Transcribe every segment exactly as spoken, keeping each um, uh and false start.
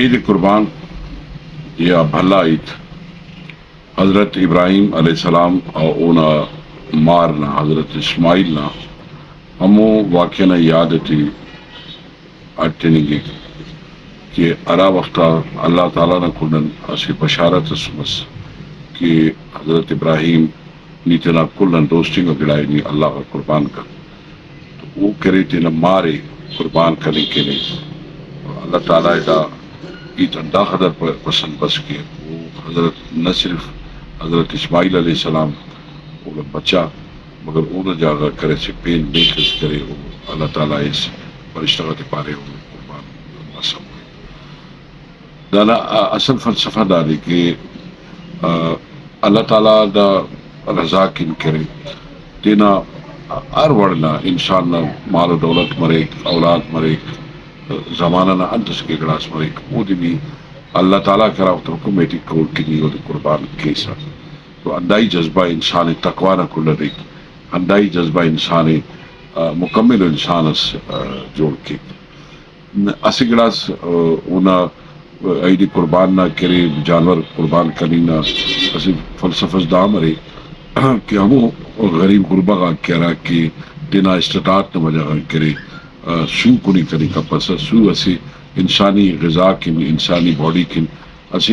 عید قربان یا بھلا عید حضرت ابراہیم علیہ السلام و اونا مار نا حضرت اسماعیل نا ہمو واقعہ نا یاد اٹی اڈ تننگک کہ ہرا وخت آ اللہ تعالیٰ نا کنڈ آن اسہ بشارت اس مس کہ حضرت ابراہیم، نی تینا کل آن دوست انگا گڑا ءِ نی اللہ غا قربان کر۔ تو او کرے تینا مار ءِ قربان کننگ کنے۔ اللہ تعالیٰ ءِ دا ہیت ہنداخہ در پ-، پسند بس کہ او حضرت، نہ صرف حضرت اسماعیل علیہ السلام اونا بچا، مگر اونا جاگہ کرے اسہ پین نیک اس کرے، او اللہ تعالیٰ اس فرشتہ غاتے پارے او قربان مسنے۔ دانا، آ، اصل فلسفہ دادے کہ، آ، اللہ تعالیٰ دا رضا کن کرے۔ تینا ہر وڑ نا، انسان نا مال و دولت مریک، اولاد مریک، زمانہ نا انت اسہ کہ گڑاس مریک، اودے نی اللہ تعالیٰ کرا وخت حکم ایٹی کول کہ نی اودے قربان کیسہ۔ تو ہنداہی جذبہ انسان ءِ تقویٰ نا کنڈ ءَ دیک، ہنداہی جذبہ انسان ءِ، آ، مکمل انسان اس، آ، جوڑ کیک۔ اسہ گڑاس، آ، اونا عید قربان نا کرے، جانور قربان کننگ نا اسہ فلسفہ اس دا ہم ارے کہ ہمو غریب غربہ غاک کہ ہرا کہ تینا استطاعت نا وجہ غان کرے، آ، سو کننگ کننگ کپسہ، سو اسہ انسانی غذا کن، انسانی باڈی کن اسہ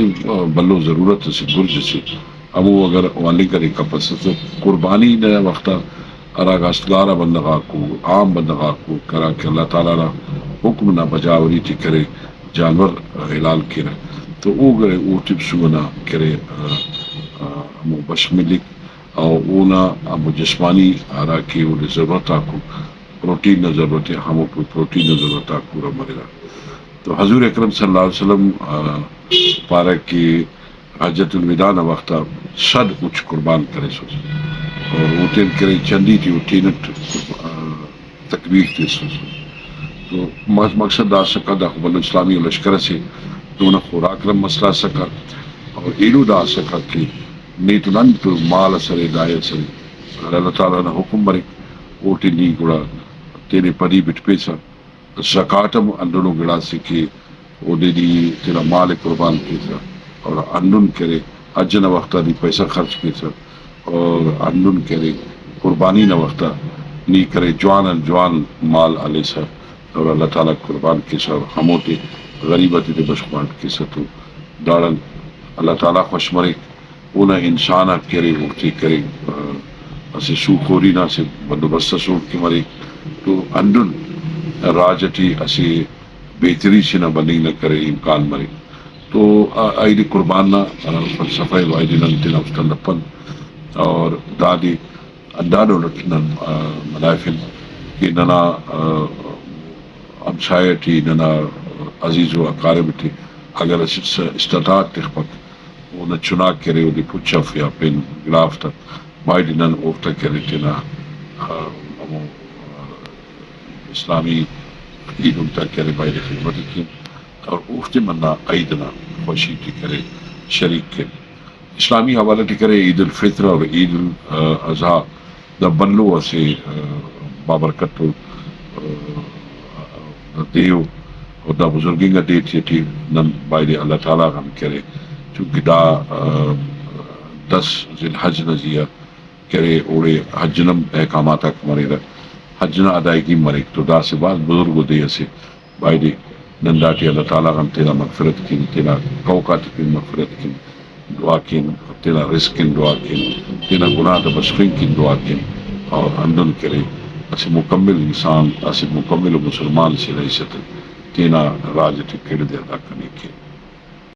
بھلو ضرورت اسے، گرج اسے، ہمو اگر او ہلنگ کرے کپسہ تو قربانی نا وخت آ ہرا گاستگار آ بندغ آکو، عام بندغ آکو، ہرا کہ اللہ تعالیٰ نا حکم نا بجاوری ٹی کرے، جانور حلال کیرہ تو او گڑا اوٹی سو ئنا کرے، آ، آ، ہمو بشخ ملک۔ و اونا ہمو جسمانی ہرا کہ اودے ضرورت آکو، پروٹین نا ضرورت ءِ، ہمو پروٹین نا ضرورت آک پورا مریرہ۔ تو حضور اکرم صلی اللہ علیہ وسلم، آ، پارہ کہ حجۃ الوداع نا وخت آ صد اُچ قربان کریسس اور او تین کرے چندی تے او تینٹ، آ، تکبیر تیسس۔ تو مس-، مقصد دا اسکہ، داخہ بھلو اسلامی ءُ لشکر اسے، تو اونا خوراک نا مسئلہ اسکہ اور ایلو دا اسکہ کہ نیتون انت مال ئس ارے، دائے ئس ارے، اگر اللہ تعالیٰ نا حکم مریک، اوٹی نی گڑا تینے پدی بٹپیسہ۔ زکوٰۃ ہم ہندنو گڑاسے کہ اودے نی تینا مال ءِ قربان کیسہ اور ہندن کرے حج نا وخت آ نی پیسہ خرچ کیسہ اور ہندن کرے قربانی نا وخت آ نی کرے جوان آن جوان مال ہلیسہ اور اللہ تعالیٰ قربان کیسہ اور ہموتے غریب آتے تے بشخ بانٹ کیسہ تو داڑان اللہ تعالیٰ خوش مریک۔ اونا انسان آک کہ ارے اوفتے کرے، آ، اسہ سو خوری نا اسہ بندوبست اس اوفک کہ مریک تو ہندن راج ٹی اسہ بہتری سے نا بننگ نا کرے امکان مریک۔ تو، آ، عید قربان نا، آ، فلسفہ ءِ بایدے نن تینا است آن لپن اور دادے ہنداڈول اٹ نن، آ، منائفن کہ ننا، آ، ہمسایہ ٹی، ننا عزیز و اقارب ٹی اگر اسہ س-، استطاعت تخپک، اونا چناک کہ ارے اودے پچ اف یا پین گڑا اف تہ، بایدے نن اوفتا کہ ارے تینا، آ، ہمو، آ، اسلامی عیدن تا کہ ارے بایدے خدمت ءِ کین اور اوفتے منہ عید نا خوشی ٹی کہ ارے شریک کین۔ اسلامی حوالہ ٹی کہ ارے عید الفطر اور عید الاضحیٰ دا بھلو اسہ، آ، بابرکت و، آ، دے ءُ، اور دا بزرگ انگا دے تے ٹی نن بایدے اللہ تعالیٰ غان کہ ارے، چونکہ دا، آ، دس ذی الحج نا زیہا کہ ارے، اوڑے حج نا ہم احکامات آک مریرہ، حج نا ادائیگی مریک، تو دا اسہ بھاز بزرگ ءُ دے اسے۔ بایدے نن داٹی اللہ تعالیٰ غان تینا مغفرت کن، تینا کہوک آتے کن مغفرت کن دعا کن، تینا رزق کن دعا کن، تینا گناہ تا بخشنگ کن دعا کن، اور ہندن کرے اسہ مکمل انسان، اسہ مکمل مسلمان سے نا حیثیت تینا راج ٹی کڑد ءِ ادا کننگ کن۔